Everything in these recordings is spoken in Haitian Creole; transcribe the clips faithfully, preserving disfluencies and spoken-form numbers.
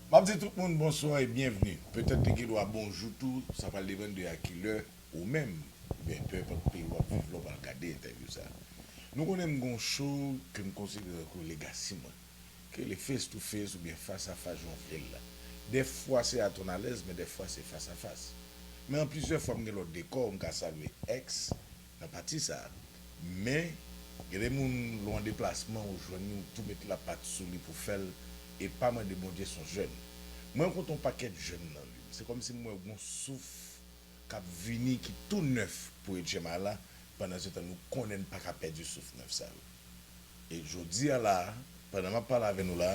M ap di tout moun bonswa e byenvni. Petèt li gen dwa bonjou tou, sa pral depann de a ki lè ou menm, oubyen pe enpòt peyi w ap viv la, w pral gade entèvyou sa. Nou konnen m gon show ke m konsidere tankou legasi mwen, ke le face to face oubyen fas a fas jan w vle l la. Dèfwa se a ton alèz, men dèfwa se fas a fas. Men an plizyè fwa m gen lòt dekò, m ka salye X nan pati sa a. Men, gen de moun lè w an deplasman, ou jwenn li, ou tou met lapat sou li pou fè l, e pa mande Bondye s on jèn. Mwen rankontre yon pakèt jèn nan vi m. Se kòmsi m wè yon souf k ap vini ki tou nèf pou Etchema la, pandan se tan nou konnen n pa ka pèdi souf nèf sa yo. E jodi a la, pandan m ap pale avè nou la,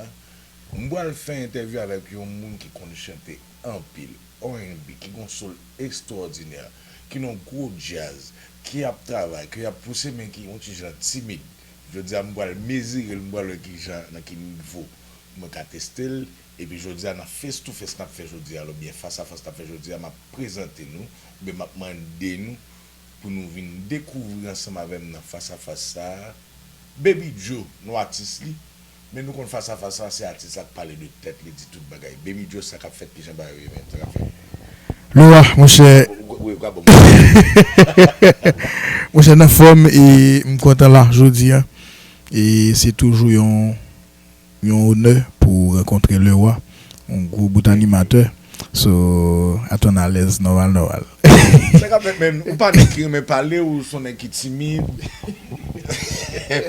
m pral fè entèvyou avèk yon moun ki konn chante anpil, R and B, ki gon soul ekstwòdinè, ki nan gwo djaz, ki ap travay, ki ap pouse men ki yon ti jan timid. Jodi a, m pral mezire l, m pral wè ki jan, nan ki nivo mwen ka teste l. Epi jodi a, nan face to face n ap fè jodi a la, oubyen fas a fas n ap fè jodi a, m ap prezante nou, oubyen m ap mande nou pou nou vin dekouvri ansanm avè m nan fas a fas sa a, Baby Joe, non atis li. Men nou konn fas a fas sa, se atis la k pale de tèt li, di tout bagay. Baby Joe, sa k ap fèt, kijan bagay yo ye menm, sa k ap fèt? Lora, monchè, Wi, wi, ka bon. Monchè, nan fòm, e m kontan la, jodi a. E se toujou yon, yon onè pou rankontre Lewa, yon gwo bout animatè. So, a ton alèz, nòmal, nòmal. Sa k ap fèt menm, ou pa nèg ki renmen pale, ou s on nèg ki timid.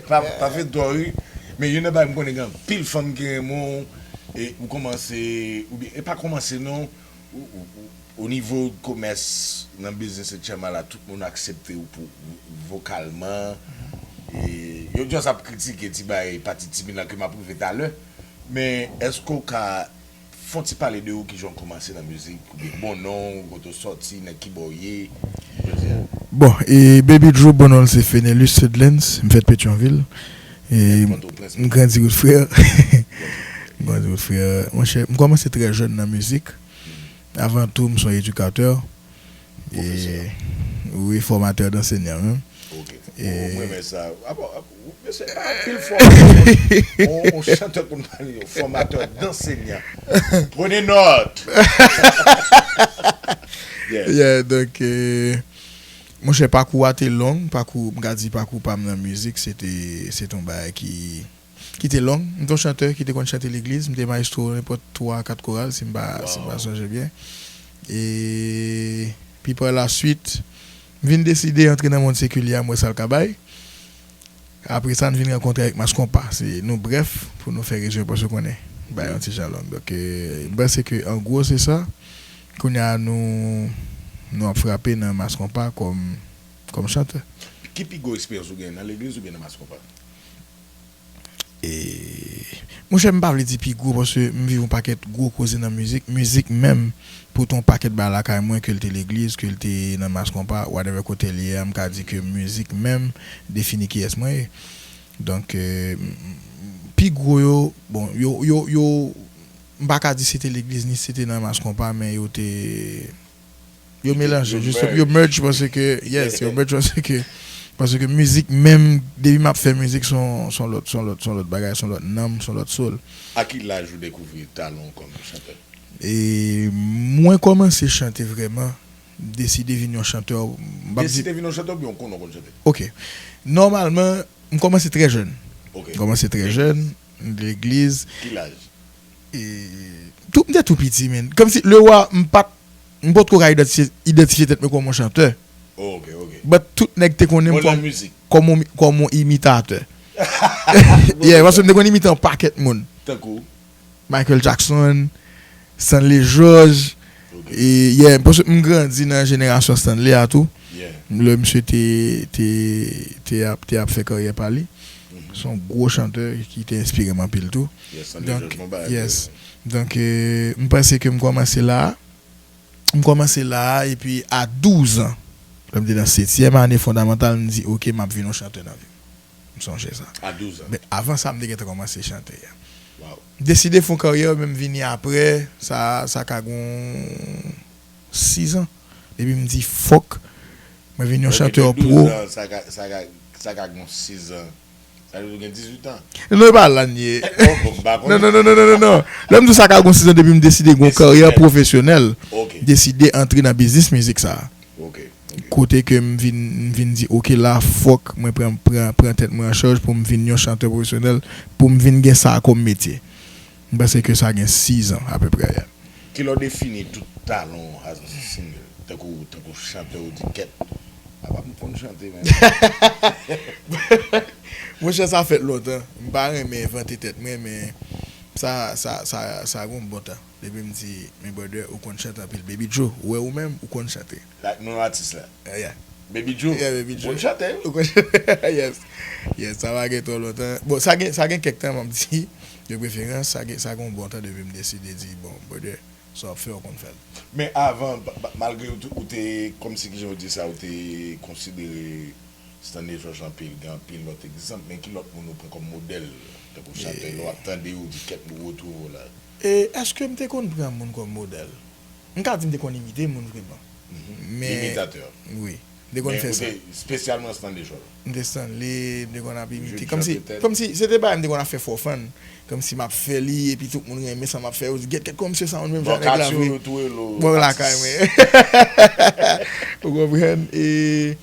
Pa, pa fè dò, wi. Men youn nan bagay m konnen gen anpil fanm ki renmen w, e ou kòmanse, oubyen, e pa kòmanse non, ou, ou, ou, o nivo komès nan biznis Etchema la, tout moun aksepte w pou vokalman. E yo just ap kritike ti bagay pati timid la ke m ap rive talè. Men èske w ka fè yon ti pale de ou, kijan w kòmanse nan mizik, oubyen bon non w, kote w sòti, nan ki bò w ye, jodi a? Bon, e Baby Joe, bon non l se Fenelus Sedlens, m fèt Petyonvil. E Pòtoprens, m grandi Wout Frè. M grandi Wout Frè. Monchè, m kòmanse trè jèn nan mizik. Avan tou, m se yon edikatè. Pwofesè. E, wi, fòmatè dansènyan menm. Ok. E, oh, mwen renmen sa. Ah bon, ah, mesye, anpil fòmatè. On, on chantè konn pale yo, fòmatè dansènyan. Prenez note. Yeah. Yeah, donk, e, monchè, pakou a te long, pakou, m ka di pakou pa m nan mizik, se te, se te yon bagay ki ki te long. M te yon chantè ki te konn chante legliz. M te mayestwo nenpòt twa, kat koral, si m pa, si m pa sonje byen. E pi pa laswit, m vin deside antre nan mond sekilye a, m wè sa l ka bay. Apre sa, n vin rankontre avèk Mass Konpa. Se nou brèf pou nou fè rejyon pòs yo konnen. Bay yon ti jan long. Donk, e, m panse ke an gwo se sa. Kounye a nou, nou ap frape nan Mass Konpa kòm, kòm chantè. Ki pi gwo eksperyans ou gen nan legliz oubyen nan Mass Konpa? E, monchè, m pa vle di pi gwo, paske m viv yon pakèt gwo koze nan mizik. Mizik menm, pou te yon pakèt bagay lakay mwen, ke l te legliz, ke l te nan Mass Konpa, whatever kote l ye a, m ka di ke mizik menm defini kiyès mwen ye. Donk, e, m, m, pi gwo yo, bon, yo, yo, yo, m pa ka di se te legliz ni se te nan Mass Konpa, men yo te, yo melanje, yo jistis, yo merge, paske, yes, yo merge paske, paske mizik menm, depi m ap fè mizik, se yon, se yon lòt, se yon lòt, se yon lòt bagay, se yon lòt nanm, se yon lòt soul. A ki laj ou dekouvri talan w kòm chantè? E mwen kòmanse chante vrèman, m deside vin yon chantè, m p ap di. Deside vin yon chantè oubyen w konnen w konn chante? Ok. Nòmalman, m kòmanse trè jèn. Ok. M kòmanse trè jèn, legliz. Ki laj? E, tou, m te tou piti, men. Kòmsi, Lewa, m pa t, m potko ka idantifye, idantifye tèt mwen kòm yon chantè. Oh, ok, ok. But tout nèg te konnen m kòm, kòm yon, kòm yon imitatè. Yeah, paske m te konn imite yon pakèt moun. Tankou? Michael Jackson, Stanley George. Ok. E, yeah, paske m grandi nan jenerasyon Stanley a tou. Yeah. Lè misye te, te, te ap, te ap fè karyè pa li. Mhm. Se yon gwo chantè ki te enspire m anpil tou. Yes, Stanley George, bon bagay. Donk, yes. Donk, e, m panse ke m kòmanse la. M kòmanse la, epi a douz an, lè m te nan setyèm ane fondamantal, m di, "Ok, m ap vin yon chantè nan vi m." M sonje sa. A douz an? Men avan sa, m te gentan kòmanse chante a. Wow. M deside fè yon karyè, men m vini apre, sa, sa ka gon sis an. Epi m di, "Fòk mwen vin yon chantè pwo." Ok, men douz an, sa ka, sa ka, sa ka gon sis an. Sa vle di ou gen dizuit an. Non, e pa la n ye. Oh, bon, m pa Non, konnen. non, non, non, non, non, non. Lè m di w sa ka gon sizon depi m deside gon Deside karyè fè. Pwofesyonèl, Ok, deside antre nan biznis mizik sa. Ok, ok. Kote ke m vin, m vin di, oke, la, fòk mwen pran, pran, pran tèt mwen an chaj pou m vin yon chantè pwofesyonèl, pou m vin gen sa kòm metye. M panse ke sa gen sizan apeprè. Kilè w defini tout talan w as a singer? Tankou, tankou chantè ou di kèt. Apa m konn chante, men. Monchè, sa fèt lontan. M pa renmen vante tèt mwen, men sa, sa, sa, sa gon bon tan. Depi m di, men brother, ou konn chante anpil. Baby Joe, ou wè ou menm, ou konn chante. Like, non atis la. Yeah. Baby Joe. Yeah, Baby Ou Joe. konn chante? Ou konn yes. Yes, sa pa gen twò lontan. Bon, sa gen, sa gen kèk tan, m ap di, de preferans, sa gen, sa gen yon bon tan depi m deside di, bon, brother, sa w ap fè, ou konn fè l. Men avan, pa- pa- malgre ou te- ou te, kòmsi kijan ou di sa, ou te konsidere Stanley George anpil, gen anpil lòt egzanp, men ki lòt moun ou pran kòm modèl? Tankou chantè, lè w ap tande yo, ou di kèt nou retwouve w la. E èske m te konn pran moun kòm modèl? M ka di m te konn imite moun vreman. Men, Imitatè. Wi. M te konn Men fè ou sa. te espesyalman Stanley George. M te Stanley, m te konn ap imite. Jude Kòmsi, Jean peut-être. Kòmsi, se te bagay m te konn ap fè for fun. Kòmsi m ap fè li, epi tout moun renmen sa m ap fè. Yo di, "Gèt kèt kòman misye sa, ou menm jan nèg la vre." Bò lakay mwen. Ou konprann? E,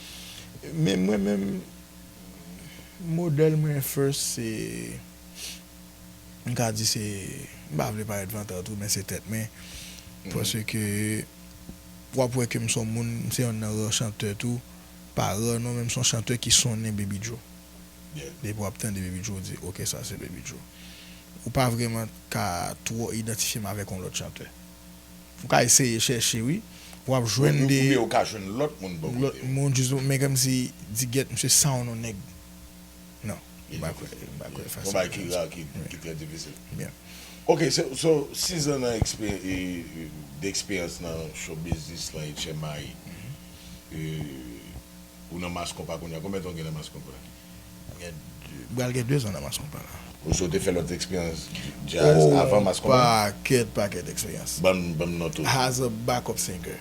men mwen menm, modèl mwen first, se, m ka di se, m pa vle parèt vantan tou, men se tèt mwen. Paske, w ap wè ke m se yon moun, m se yonn nan rare chantè tou, pa rare non, men m se yon chantè ki sonnen Baby Joe. Depi w ap tande Baby Joe, ou di, "Oke, sa se Baby Joe." Ou pa vrèman ka twò idantifye m avèk yon lòt chantè. Ou ka eseye chèche, wi. W ap jwenn de. Oubyen ou ka jwenn lòt moun bò kote. Lòt moun, jis, men kòmsi, di, "Gèt, misye sa yon nèg." Non, m pa kwè, m pa kwè fasil. Yon bagay ki ra, ki, ki trè difisil. Byen. Ok, so, so sizan nan ekspe- e, e, de eksperyans nan show business lan, H M I, e, ou nan Mass Konpa kounye a. Konbyen tan w gen nan Mass Konpa? Gen de- Pral gen dezan nan Mass Konpa la. Ou so te fè lòt eksperyans jazz avan Mass Konpa? Pakèt, pakèt eksperyans. Ban m, ban m non tou. As a backup singer.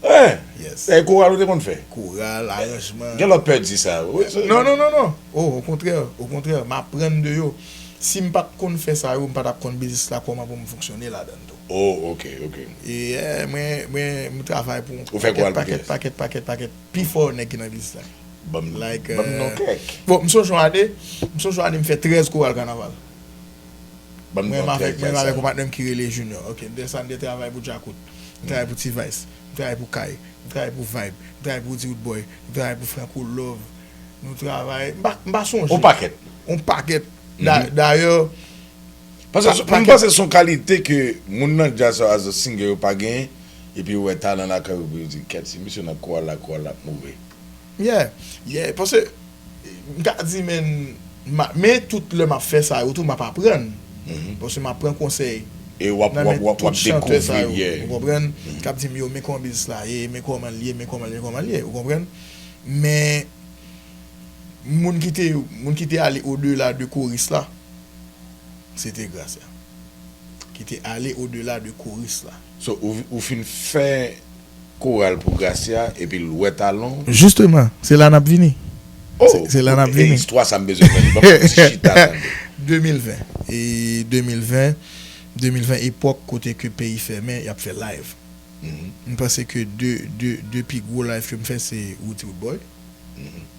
Hein? Yes. E koral ou te konn fè? Koral, aranjman. Gen lòt pèdi sa. Wi, se- Non, non, non, non. Oh, okontrè, okontrè, m aprann de yo. Si m pa t konn fè sa yo, m pa t ap konn biznis la, kòman pou m fonksyone ladan l tou. Oh, ok, ok. E, eh, mwen, mwen, m travay pou Ou fè koral pou pakèt, kiyès? Pakèt, pakèt, pakèt. Pi fò nèg ki nan biznis la. Ban m, Like, ban m non eh, kèk. Bon, m sonje yon ane, m sonje yon ane m fè trèz koral kanaval. Ban m Mwen non avèk, kèk mwen jazz avèk sa. Yon patnè m ki rele Junior. Ok, m te sa, m te travay pou Djakout. M travay pou T-Vice. M travay pou Kay. M travay pou Vibe. M travay pou Rude Boy. M travay pou Franco Love. Nou travay. M pa, m pa sonje. On pakèt. On pakèt. Da- Dayè, Paske Pa- sou- pa m kèk- panse se yon kalite ke moun nan djaz sa, as a singer, yo pa genyen, epi yo wè talan lakay yo, epi yo di, "Kèt, si misye nan koral la, koral la ap move." Yeah, yeah, paske, m ka di, men, ma- men tout lè m ap fè sa yo tou, m ap aprann. Paske m ap pran konsèy E w ap, nan w ap, men w ap, w ap tout chantè sa dekouvri, yo, yeah. Ou konprann? K ap di m, "Yo, men kòman biznis la ye, men kòman l ye, men kòman l ye, men kòman l ye," ou konprann? Men, moun ki te, moun ki te ale odela de koris la, se te Gracia. Ki te ale odela de koris la. So, ou, ou fin fè koral pou Gracia, epi l wè talan w? Jisteman, se la n ap vini. Oh, Se- se la n ap e vini. Istwa sa m bezwen tande. Ban m ti chita tande. De mil ven. E de mil ven, de mil ven epòk kote ke peyi fèmen, y ap fè live. M panse ke de, de, de pi gwo live ke m fè se Rudy Rude Boy,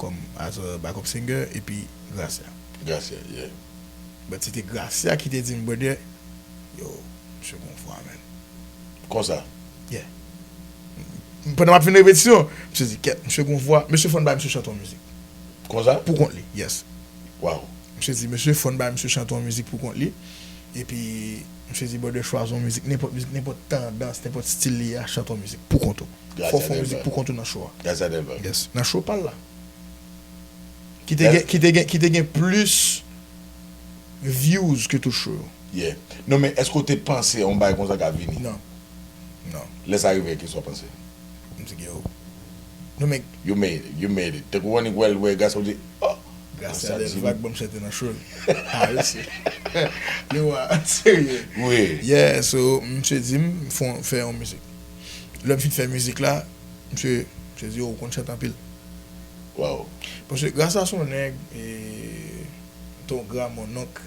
kòm as a backup singer, epi Gracia. Gracia, yeah. But se te Gracia ki te di m, "Brother, yo, misye gon vwa, man." Konsa? Yeah. Pandan m ap fin repetisyon, misye di, "Kèt, misye gon vwa, mesye fò n bay misye chante yon mizik." Konsa? Pou kont li, yes. Wow. Misye di, "Mesye fò n bay misye chante yon mizik pou kont li." Epi, misye di, "Brother, chwazi yon mizik, nenpòt mizik, nenpòt tandans, nenpòt stil li a, chante yon mizik pou kont ou. Fò w fè yon mizik pou kont ou nan show a." Gracia Delva. Yes, nan show pa l la. Ki te gen, ki te gen, ki te gen plis views ke tout show yo. Yeah. Non, men èske w te panse yon bagay konsa ka vini? Non. Non. Lè sa rive, kisa w panse? M di, "Yo." Non, men You made it, you made it. Tankou w annik wè l, wè Gracia, w di, "Oh!" Gracia Delva k ban m chante nan show l. Ah, yo se. Yo, wa, serye. Wi. Yeah, so, misye di m, "Fè yon- fè yon mizik." Lè m fin fè mizik la, misye, misye di, "Oh, ou konn chante anpil." Wow. Paske Gracia se yon nèg, e, Ton Gra, mon onk,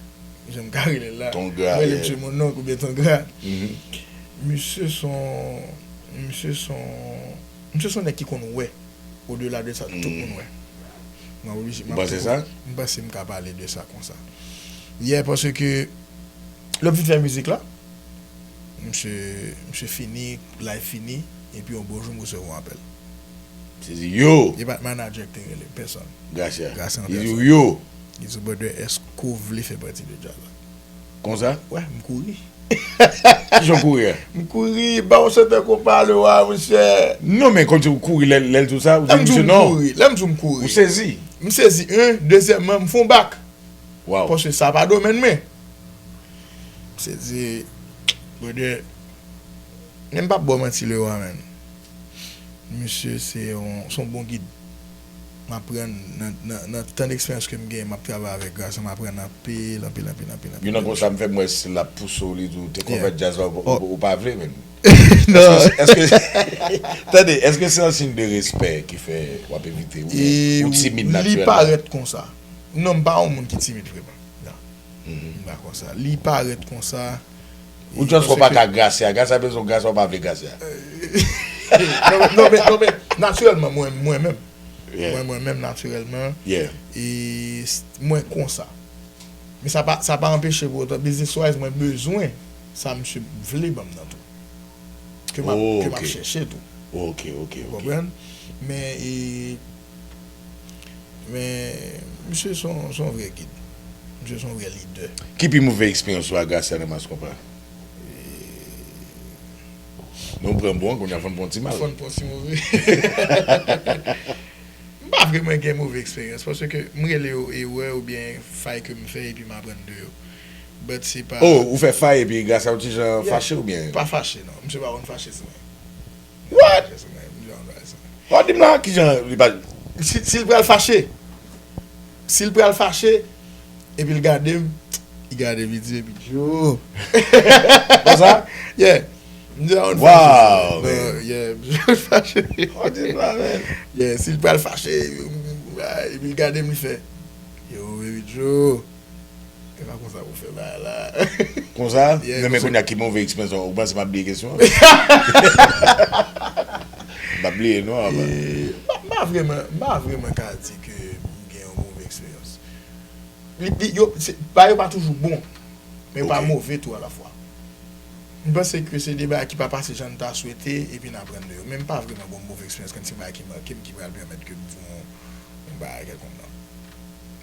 jan m ka rele l la. Ton Gra, m rele misye mon onk oubyen Ton Gra. Misye son, misye son, misye son nèg ki konn wè odela de sa tout moun wè. Mwen oblije, m ap tankou, m panse m ka pale de sa konsa. Yeah, paske lè w fin fè mizik la, misye, misye fini, live fini, epi yon bon jou m resevwa yon apèl. Misye di yo! E pa t manadjè ki te rele, pèsonn. Gracia. Gracia an pèsonn. Li di w yo! Li di, brother, èske w vle fè pati de djaz la? Konsa? Wè, m kouri. Kijan w kouri a? M kouri, ba yon sèten konpa le wa, monchè. Non, men kòmsi w kouri lè, lè l di w sa, ou di misye non. Lè m di w m kouri. Ou sezi. M sezi, en, dezyèmman, m fè yon bak. Wow. Paske sa pa domèn mwen. M sezi, brother, men m p ap ba w manti le wa, menn. Misye se yon, se yon bon gid. M aprann nan, nan, nan tan eksperyans ke m genyen, m ap travay avèk Gracia, m aprann anpil, anpil, anpil, anpil, anpil. Youn nan konsa m fè m wè si l ap pouse w, li di w te konvèt djaz la, ou, ou, ou pa vle, menn. Non. Èske, èske, tande, èske se yon siy de respè ki fè w ap evite, oubyen ou timid natirèlman? Li parèt konsa. Non, m pa yon moun ki timid vreman. Non. M pa konsa. Li parèt konsa. Ou just wè w pa ka Gracia. Gracia bezwen Gracia, ou pa vle Gracia. Non, men, non, men, non, men, natirèlman, mwen, mwen menm. Yeah. Mwen, mwen menm, natirèlman. Yeah. E s-, mwen konsa. Men sa pa, sa pa anpeche pou otan, business wise, mwen bezwen sa misye vle ban m nan tou. Ke m ap, ke m ap chèche tou. Ok, ok, ok. Ou konprann? Men, e, Men, misye se yon, se yon vrè gid. Misye se yon vrè lidè. Ki pi move eksperyans ou ak Gracia nan Mass Konpa? Nou pran bon, kounye a fò n pran ti mal. Fò n pran ti move. M pa vrèman gen move eksperyans, paske m rele yo erè oubyen fay ke m fè epi m aprann de yo. But se pa. Oh, ou fè fay epi Gracia yon ti jan fache oubyen? Pa fache, non. Misye pa konn fache sou mwen. What? Fache sou mwen, misye pa konn fache sou mwen. Ou di m la, kijan li pa. Si, si l pral fache, si l pral fache, epi l gade m, li gade m, li di, epi Joe. Konsa? Yeah. M di, a, ou fache. Wow, man. Yeah, m fache. Ou di m la, man. Yeah, si l pral fache, epi l gade m, li fè, yo, epi Joe. E pa konsa pou fè bagay la. Konsa? Yeah, non, men kounye a ki move eksperyans ou, ou panse m ap bliye kesyon an? M ap bliye non, apa. E, m pa, m pa vrèman, m pa vrèman ka di ke m gen yon move eksperyans. Li, li, yo, se, bagay yo pa toujou bon, men yo pa move tou alafwa. M panse ke se de bagay ki pa pase jan n ta swete, epi n aprann de yo. Men m pa vrèman gen yon move eksperyans, kòm se bagay ki make m, ki pral pèmèt ke m di yon, yon bagay kèlkonk, non.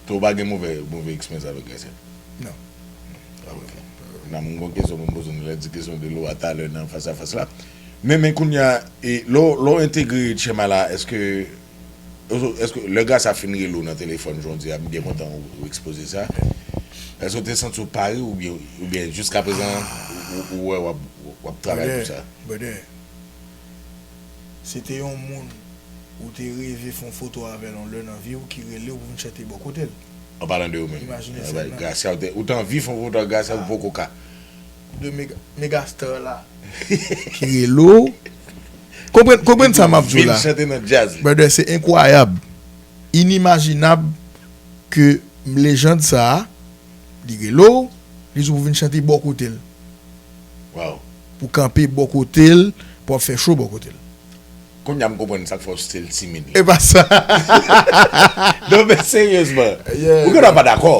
Tou ou pa gen move, move eksperyans avèk Gracia? Non. Ok. Nan, mwen gen kesyon pou m poze w, nou lè di kesyon de lwa talè nan fas a fas la. Men, men kounye a, e, lè w, lè w entegre Tchema la, èske, èske lè Gracia fin rele w nan telefòn, jan w di a, m byen kontan ou, ou ekspoze sa. Èske w te santi w pare oubyen, oubyen jiskaprezan, ou, ou, ou wè w ap, w ap travay pou sa? Brother, brother. Se te yon moun ou te reve fè yon foto avè l yon lè nan vi w ki rele w pou vin chante bò kote l. An palan de ou menm. Imajine sèn nan. Gracia, ou te, ou te anvi fè yon foto ak Gracia, ou poko ka. De mega, megastar la. Ki rele w. Konprann, konprann sa m ap di w la. Vin chante nan djaz. Brother, se enkwayab. Inimajinab ke lejand sa a, li rele w, li di w pou vin chante bò kote l. Wow. Pou kanpe bò kote l, pou ap fè cho bò kote l. Kounye a m konprann sa k fè w still timid la. E pa sa. Non, men seryezman. Yeah, ou gen dwa pa dakò.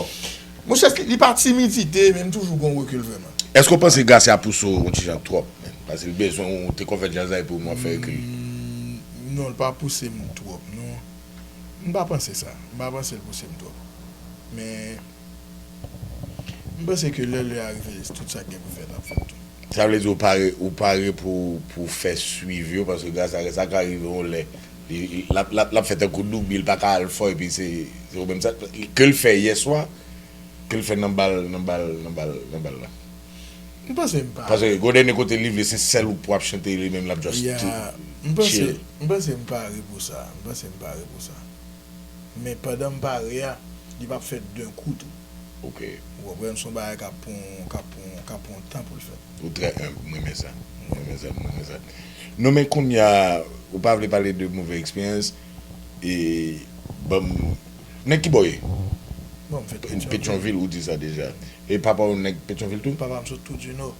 Monchè, li pa timidite, men m toujou gen yon rekil vrèman. Èske w panse Gracia pouse w yon ti jan twòp, menn? Paske l bezwen w te konvèt djaz la epi w menm w ap fè rekil. Mm, non, l pa pouse m twòp, non. M pa panse sa. M pa panse l pouse m twòp. Men, m panse ke lè lè a rive, tout sa k gen pou fèt ap fèt tou. Sa vle di ou pare, ou pare pou, pou fè swiv yo, paske Gracia sa ka rive yon lè, li, li, l ap, l ap, l ap fè tankou doubi, li pa ka al fò, epi se, se ou menm sa, ke l fè yèswa, ke l fè nan bal, nan bal, nan bal, nan bal la. M panse m pare. Paske gon dènye kote li vle, se sèl ou pou ap chante, li menm l ap just chill. Yeah, m panse, m panse m pare pou sa. M panse m pare pou sa. Men pandan m pare a, li p ap fèt d'un coup tou. Ok. Ou konprann, se yon bagay k ap pran, k ap pran, k ap pran tan pou l fèt. Ou trè enb, m renmen sa. M renmen sa, m renmen sa. Non, men kounye a, ou pa vle pale de move eksperyans, e, ban m, nan ki bò w ye? Bon, m fèt Petyonvil. Petyonvil, ou di sa deja. E papa w nèg Petyonvil tou? Papa m sot Toudinò.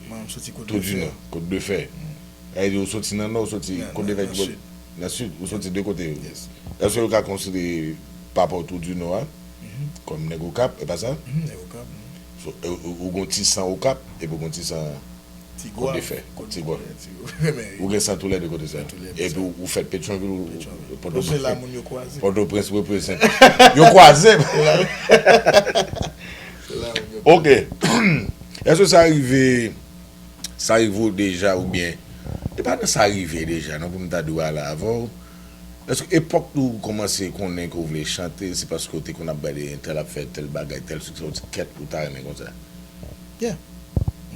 Mwen, m soti Kot Toudinò, Kot de Fè. Sa vle di ou soti nan nò, ou soti Kot de Fè ki bò? Nan sid, ou soti de kote yo. Èske yo ka konsidere papa w Toudinò a kòm nèg Okap, e pa sa? So, e, ou, ou gon ti san Okap, epi ou gon ti san Kot de Fè, Tigwav. Ou gen san toulède kote sa. Epi ou, ou fèt Petyonvil, ou, Pòtoprens. Pòtoprens reprezante. Yo kwaze. Ok. Èske sa rive, sa rive w deja oubyen, e pa nan sa rive deja, non, pou m ta di w ala avè w. Èske epòk ou kòmanse konnen ke w vle chante, se paske w te konn ap gade entèl ap fè tèl bagay, tèl siksè, ou di kèt, ou ta renmen konsa? Yeah.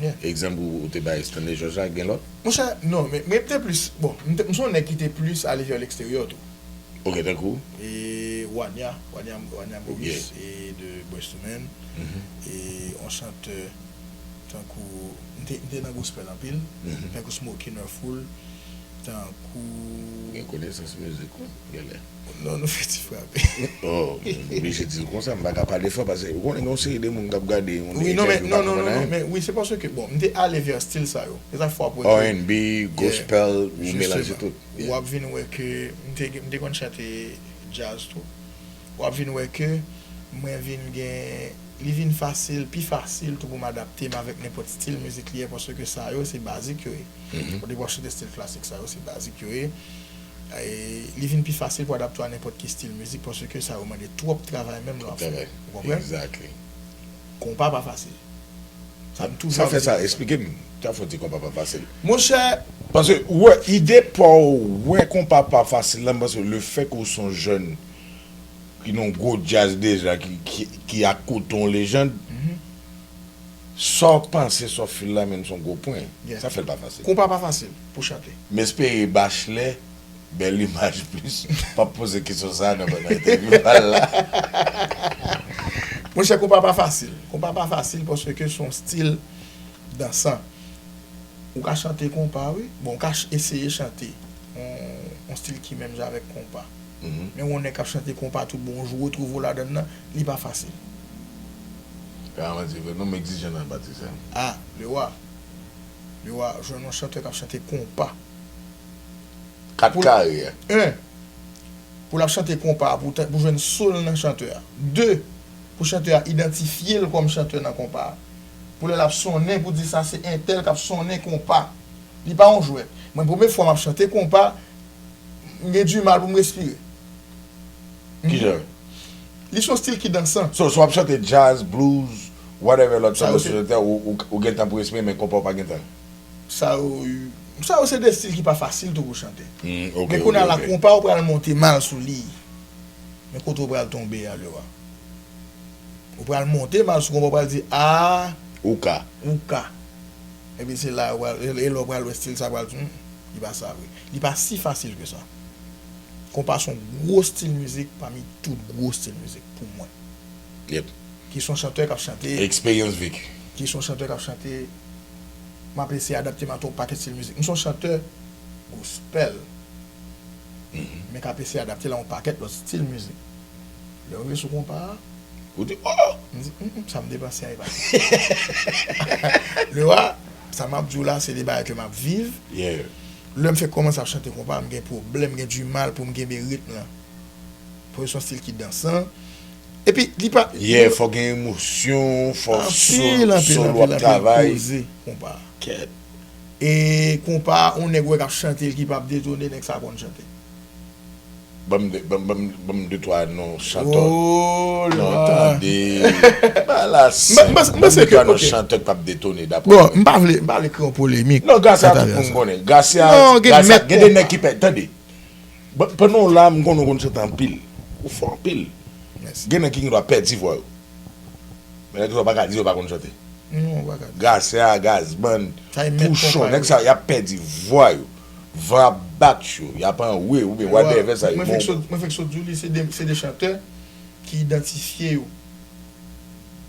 Yeah. Egzanp ou, ou te bay Stanley George la, gen lòt? Monchè, non, men, men m te plis, bon, m te, m se yon nèg ki te plis ale vè leksteryè tou. Ok, tankou? E Wanya, Wanya, Wanya Maurice, e de Boyz two Men, e yon chantè tankou, m te, m te nan gospel anpil, tankou Smokey Northwood, tankou. Gen konesans mizik ou, genlè. Non, nou fè ti frape. Oh, m oblije di l konsa, m pa ka pale fò, paske ou konnen gen yon seri de moun k ap gade yon entèvyou pa konprann anyen. Wi, non, men, non, non, non, men, wi, se paske, bon, m te ale vè stil sa yo. Se sa k fè w ap wè ke R and B, gospel, ou melanje tout. W ap vin wè ke m te, m te konn chante djaz tou. W ap vin wè ke mwen vin gen, li vin fasil, pi fasil tou pou m adapte m avèk nenpòt stil mizik li ye, paske sa yo se bazik yo ye. Ou depi w ap chante stil klasik sa yo, se bazik yo ye. E li vin pi fasil pou adapte w a nenpòt ki stil mizik, paske sa yo mande twòp travay menm lè w ap fè. Ou konprann? Exactly. Konpa pa fasil. Sa m toujou ap di sa. Sa fè sa, eksplike m. Sa fè w di konpa pa fasil. Monchè. Paske, ou wè, ide pa w, wè konpa pa fasil la, m panse le fè ke w se yon jèn ki nan yon gwo djaz deja, ki, ki, ki akote yon lejand, sa w panse, sa w feel la menm se yon gwo pwen. Sa fè l pa fasil. Konpa pa fasil pou chante. M espere Bachelè, Bèl Imaj Plis, p ap poze kesyon sa a nan, nan entèvyou pa l la. Monchè, konpa pa fasil. Konpa pa fasil paske se yon stil dansan. Ou ka chante konpa, wi. Bon, ou ka ch-, eseye chante yon, yon stil ki menm jan avèk konpa. Men yon nèg k ap chante konpa tout bon, yon jou retwouve w ladann nan, li pa fasil. Pa manti vre, non, m egzijan nan pati sa. Ah, Lewa. Lewa, jwenn yon chantè k ap chante konpa. Kat kare a. En, pou l ap chante konpa a, pou, pou jwenn soul nan chantè a. De, pou chantè a idantifye l kòm chantè nan konpa a. Pou lè l ap sonnen, pou di sa se entèl k ap sonnen konpa. Li pa yon jwèt. Mwen, premye fwa m ap chante konpa, m gen dimal pou m respire. Kijan? Li se yon stil ki dansan. So, so w ap chante djaz, blues, whatever lòt jan de stil, ou, ou, ou gen tan pou respire, men konpa w pa gen tan. Sa yo, sa yo se de stil ki pa fasil tou pou chante. Men kounye a la, konpa ou pral monte mal sou li. Men kote ou pral tonbe a, Lewa. Ou pral monte mal sou konpa, ou pral di, ah, ou ka. Ou ka. Epi se la, ou pral, e, e lè ou pral wè stil sa pral di, hmm, li pa sa vre. Li pa si fasil ke sa. Konpa se yon gwo stil mizik pami tout gwo stil mizik pou mwen. Yep. Ki se yon chantè k ap chante. Eksperyans Vic. Ki se yon chantè k ap chante. M ap eseye adapte m a yon pakèt stil mizik. M se yon chantè gospel. Men k ap eseye adapte l a yon pakèt lòt stil mizik. Lè w rive sou konpa a, ou di, oh! M di, mm, mm, sa m te panse a, e pa sa. Lewa, sa m ap di w la, se de bagay ke m ap viv. Lè m fèk kòmanse ap chante konpa, m gen pwoblèm, m gen dimal pou m kenbe ritm lan. Paske se yon stil ki dansan. Epi, li pa. Yeah, fò gen emosyon, fò solo ap travay. Anpil, anpil, anpil, anpil koze konpa. Kèt. E konpa, yon nèg wè k ap chante l ki p ap detone, nèg sa konn chante. Ban m de, ban m, ban m, ban m de twa non chantè. Oh, non, tande. Ba la senp. Ban m de twa non chantè k p ap detone, dapre. Bon, m pa vle, m pa vle kreye yon polemik. Non, Gracia, tout moun konnen. Gracia, Gracia, gen de nèg ki pè, tande. Pandan w la, m konnen w konn chante anpil. Ou fò anpil. Gen nèg ki gen dwa pèdi vwa yo. Men nèg sa yo pa ka di yo pa konn chante. Non, pa ka di. Gracia, Gazman, Pouchon, nèg sa yo, y ap pèdi vwa yo. Van ap bat yo, y ap anwe, oubyen whatever sa yo. Mwen fèk sot, mwen fèk sot di w li, se de, se de chantè ki idantifye yo.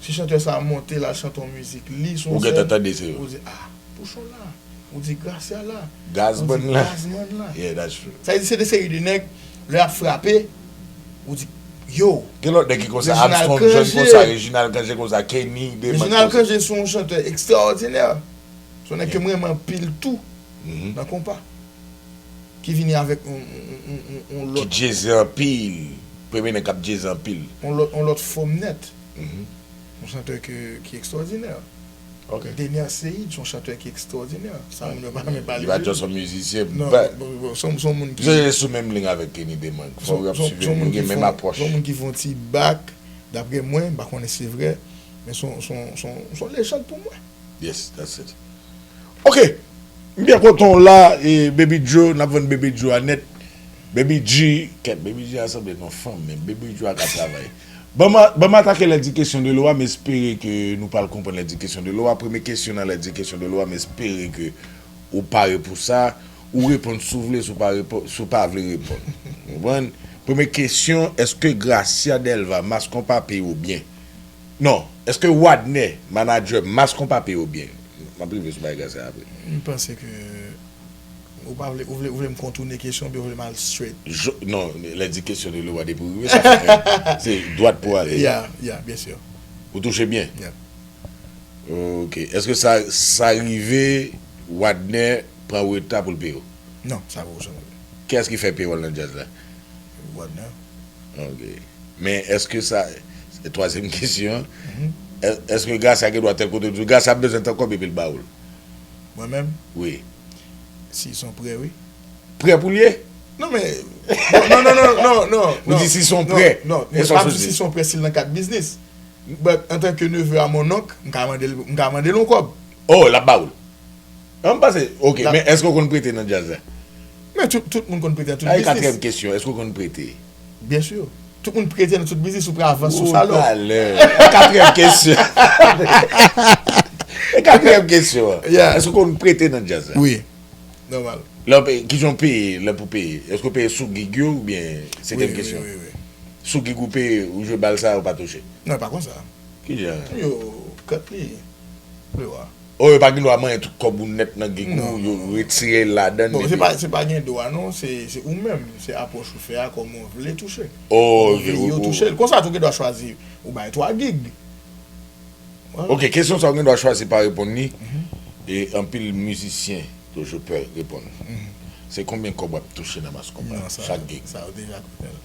Si chantè sa a monte, l al chante yon mizik, li se yon sèl. Ou gentan tande se yo. Ou di, ah, Pouchon la. Ou di Gracia la. Gazman la. Ou di Gazman la. Yeah, that's true. Sa vle di se de seri de nèg, lè y ap frape, ou di, Yo, Gen lòt nèg ki konsa, Reginald Armstrong John Cangé. Konsa, Reginald Cangé konsa, Kenny, de Reginald Cangé se yon chantè ekstraòdinè. Se yon nèg ke m renmen anpil tou Mhm. nan konpa. Ki vini avèk yon, yon, yon, yon, yon Ki lòt, djeze anpil. Premye nèg k ap djeze anpil. yon lòt, yon lòt fòm nèt. Mhm. Yon chantè ke, ki ekstraòdinè. Ok. Dener Ceïde se yon chantè ki ekstraòdinè. Sa moun yo pa renmen pale Li pa de just li. Yon mizisyen, Non, but bon, bon, se yon, se yon moun ki Misye sou menm liy avèk Kenny Demank. Fò se w ap se- swiv se yon li, moun ou gen ki menm fon, apwòch. Se yon moun ki fon ti bak, daprè mwen, m pa konnen si se vre, men se yon, se yon, se yon, se yon lejand pou mwen. Yes, that's it. Ok. M byen kontan w la, e Baby Joe, n ap vann Baby Joe a nèt. Baby G, kèt, Baby G a sanble non fanm, men Baby Joe a ka travay. Ban m, ban m atake lè di kesyon de lwa, m espere ke nou pral konprann lè di kesyon de lwa. Premye kesyon nan lè di kesyon de lwa, m espere ke ou pare pou sa. Ou reponn si w vle, si w pa repo- si w pa vle reponn. Ou konprann? Premye kesyon, èske Gracia Delva, Maskonpa peye w byen? Non, èske Wadner, manadjè Maskonpa peye w byen? M ap rive sou bagay sa apre. M panse ke ou pa vle, ou vle, ou vle m kontounen kesyon, oubyen ou vle m al straight? Jo- non, lè di kesyon de lwa depi w rive, sa fè se dwat pou ale. Ya, ya, byen si. Ou touche byen? Ya. Ok. Èske sa, sa rive Wadner pran reta pou l peye w? Non, sa poko janm rive. Kiyès ki fè peyòl nan djaz la? Wadner. Ok. Men èske sa, se twazyèm kesyon an, è- èske Gracia gen dwa tèl kote w di, Gracia ap bezwen tan kòb epi l ba w l? Mwen menm, Wi. si son prè, wi. Prè pou l ye? Non, men, non, non, non, non, non. Ou di si son prè. Non, E non, sa pa w di di? Si son prè, si l nan kad biznis. But, antanke neveu a mon oncle, m ka mande l, m ka mande l yon kòb. Oh, l ap ba w l. An m panse, ok, La- men èske w konn prete nan djaz la? Men tout, tout moun konn prete nan tout Ay, katriyèm biznis. Kesyon, èske w konn prete? Byen si. Tout moun prete nan tout biznis, ou prè avanse sou salòp. Talè. Katriyèm kesyon. E katriyèm kesyon an. Yeah. Èske w konn prete nan djaz la? Wi, nòmal. Lè w peye, kijan w peye, lè pou peye? Èske w peye sou gig yo oubyen se Wi, tèm wi, kesyon? Wi, wi. Sou gig ou peye, ou jwe bal sa, ou pa touche? Non, pa konsa. Kijan? Yo, kat li. Vle wa. Oh, yo pa gen dwa manyen tout kòb ou nèt nan gig ou, Non. Yo retire l ladan. Bon, se Mete- pa, se pa gen dwa non, se, se ou menm, se apwòch ou fè a, kòman w vle touche. Oh, Kòman w vle yo ok, touche l. Konsa tou gen dwa chwazi, ou bay twa gig. Ok, kesyon sa w gen dwa chwazi pa reponn li. E anpil mizisyen toujou pè reponn. Se konbyen kòb w ap touche nan Maskonpa Non, sa, chak gig? Sa yo deja konnen l.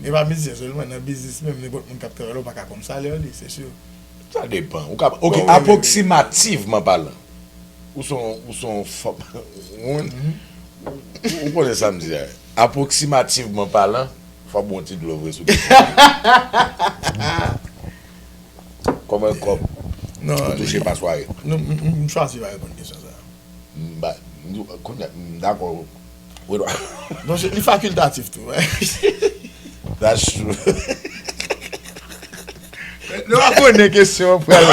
E pa mizisyen sèlman, nan biznis menm, nenpòt moun k ap travay la, ou pa ka konn salè li, se si. Sa depan. Ou ka, ok, Bon, wi, wi, wi. Apwoksimativman palan, ou se yon, ou se yon fòm. Ou, ou konnen sa m di a. Apwoksimativman palan, fò bon ti dlo vre sou kòb. Kòman kòb Non, ou touche pa sware? Non, m, m, m chwazi pa reponn kesyon sa. M ba, m di, kounye a, m dakò. Wi, non. Non, se, li fakiltatif tou. That's true. Nou pa konnen kesyon pral,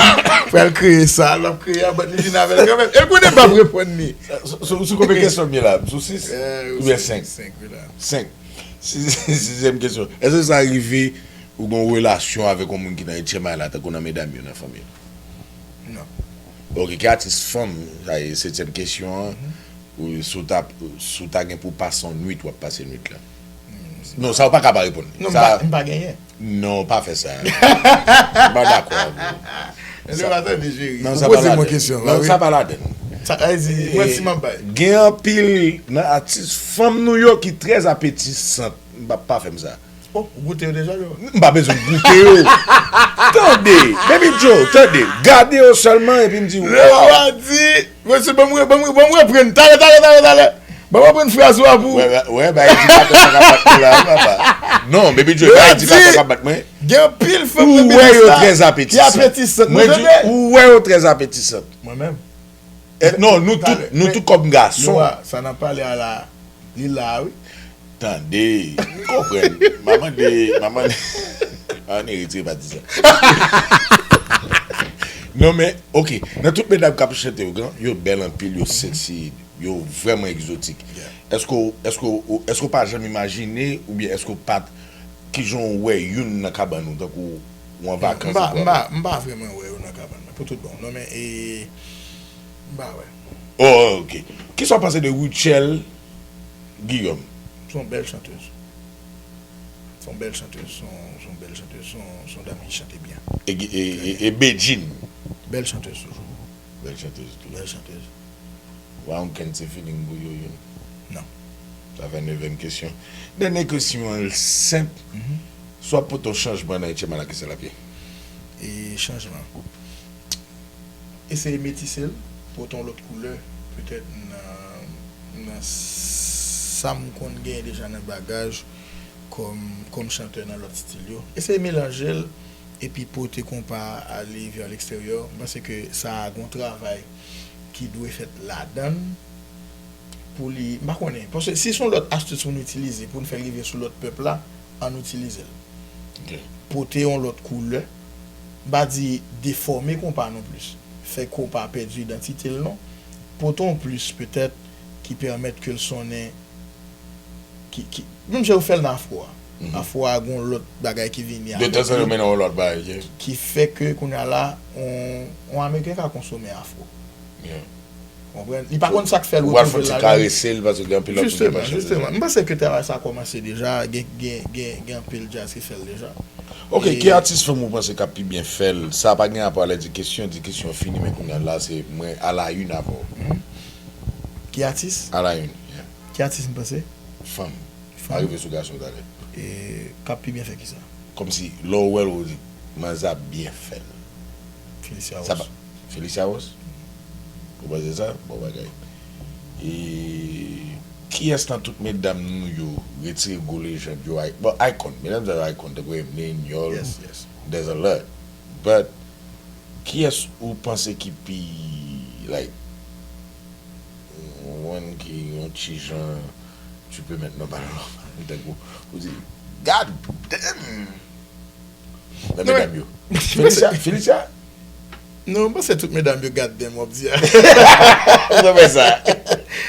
pral kreye sa, l ap kreye a, but li vin avè l kanmenm. E l konnen m p ap reponn li. Sou, sou, sou konbyen kesyon m ye la? Sou sis? Eh, Oubyen senk? Senk, wi la. Senk. Sis, sizyèm kesyon. Èske sa rive ou gen yon relasyon avèk yon moun ki nan etyèm ay la, tankou nan medam yo, nan fanmi yo? Non. Ok, ki atis fanm, sa e setyèm kesyon an, ou si w ta, si w ta gen pou pase yon nwit, w ap pase nwit la? Non, sa ou pa ka pa reponn. Non, m Sa- pa, m pa genyen. Non, pa fè sa. M pa dakò avè w. Lè w pa tande, cheri. Non, Ou sa pa poze mwen ladan. Kesyon. Non, sa pa ladan. Sa vle di, mwen si m ap bay. Gen anpil nan atis fanm nou yo ki trè apetisant. M pa, pa fè m sa. Oh, ou goute yo deja yo? M pa bezwen goute yo. Tande, Baby Joe, tande. Gade yo sèlman epi m di, Lè w a di, mwen se ban mwen, ban mwen, ban mwen pran talè, talè, talè, talè. Ban mwen pran fraz ou a pou. Wè, wè, wè, ba edikatè sa k ap bat mwen la, wi, papa. Non, Baby Joe, ba edikatè k ap bat mwen. Gen anpil fanm Ou nan wè yo biznis la trè ki apetisant. apetisant. Mwen Nou di, tande? Ou wè yo trè apetisant. Mwen menm. Eh, non, nou tout, Talè, nou men- tout kòm gason. Noah, sa n ap pale a la, li la, wi. Tande, m konprann. Manman de, manman de. An eritye pa di sa. Non, men, ok. Nan tout medam k ap chante yo, gen, yo bèl anpil, yo sexy, yo vrèman egzotik. Èske w, èske w, èske w pa janm imajine, oubyen èske w pa t, kijan w wè youn nan kabann ou, tankou ou an vakans? M pa, m pa, m pa vrèman wè yo nan kabann mwen, pou tout bon. Non, men, e, m pa wè. Oh, ok. Kisa w panse de Rutshelle Guillaume? Se yon bèl chantèz. Se yon bèl chantèz, se yon, se yon bèl chantèz, se yon, se yon dam ki chante byen. E, e, e, e Bedjine. Bèl chantèz toujou. Bèl chantèz tou. Bèl chantèz. Wa ankenn se feeling pou yo youn. Non. Sa fè nevyèm kesyon. Dènye kesyon an senp. Si w ap pote yon chanjman nan Etche Malaki sa l ap ye? E chanjman. Eseye metise l, pote yon lòt koulè, petèt nan, nan sa m konn genyen deja nan bagaj kòm, kòm chantè nan lòt stil yo. Eseye melanje l, epi pote konpa a ale vè leksteryè. M panse ke sa a gon travay ki dwe fèt ladan l pou li, m pa konnen. Paske si se yon lòt astis pou n itilize, pou n fè l rive sou lòt pèp la, ann itilize l. Pote yon lòt koulè. M pa di defòme konpa non plis. Fè konpa pèdi idantite l non. Pote yon plis petèt ki pèmèt ke l sonnen ki, ki, menm jan yo fè l nan afro a. Afro a gon lòt bagay ki vini avèk li. Detanzantan yo mennen yon lòt bagay. Ki fè ke kounye a la, on, on Ameriken ka konsome afro. Konprann? Li pa konn sa k fè l retwouve l ladan. Ou al fè yon ti karese l paske gen anpil lòt moun ki pa chante. Jisteman, m panse ke travay sa kòmanse deja, gen, gen, gen, gen anpil djaz ki fè l deja. Ok, ki atis fanm ou panse k ap pi byen fè l? Sa pa gen rapò a lè di kesyon, di kesyon fini, men kounye a la se mwen a la une avè w. Ki atis? A la une, yeah. Ki atis m panse? Fanm. Pa rive sou gason talè. E k ap pi byen fè kisa? Kòmsi lè w wè l ou di manzè ap byen fè l. Felicia Sa Ross. pa Felicia Ross? Ou panse sa? Bon bagay. E kiyès nan tout medam nou yo retire gwo lejand yo? Bon, icon. Medam sa yo icon, tankou Emlin, Yol. Yes, yes. There's a lot. But kiyès ou panse ki pi, like, one ki yon ti jan tu peux maintenant parler normal, tankou ou di God damn. Nan medam yo. Felicia, Felicia. Non, m panse tout medam yo God damn w ap di a. Ou konprann sa?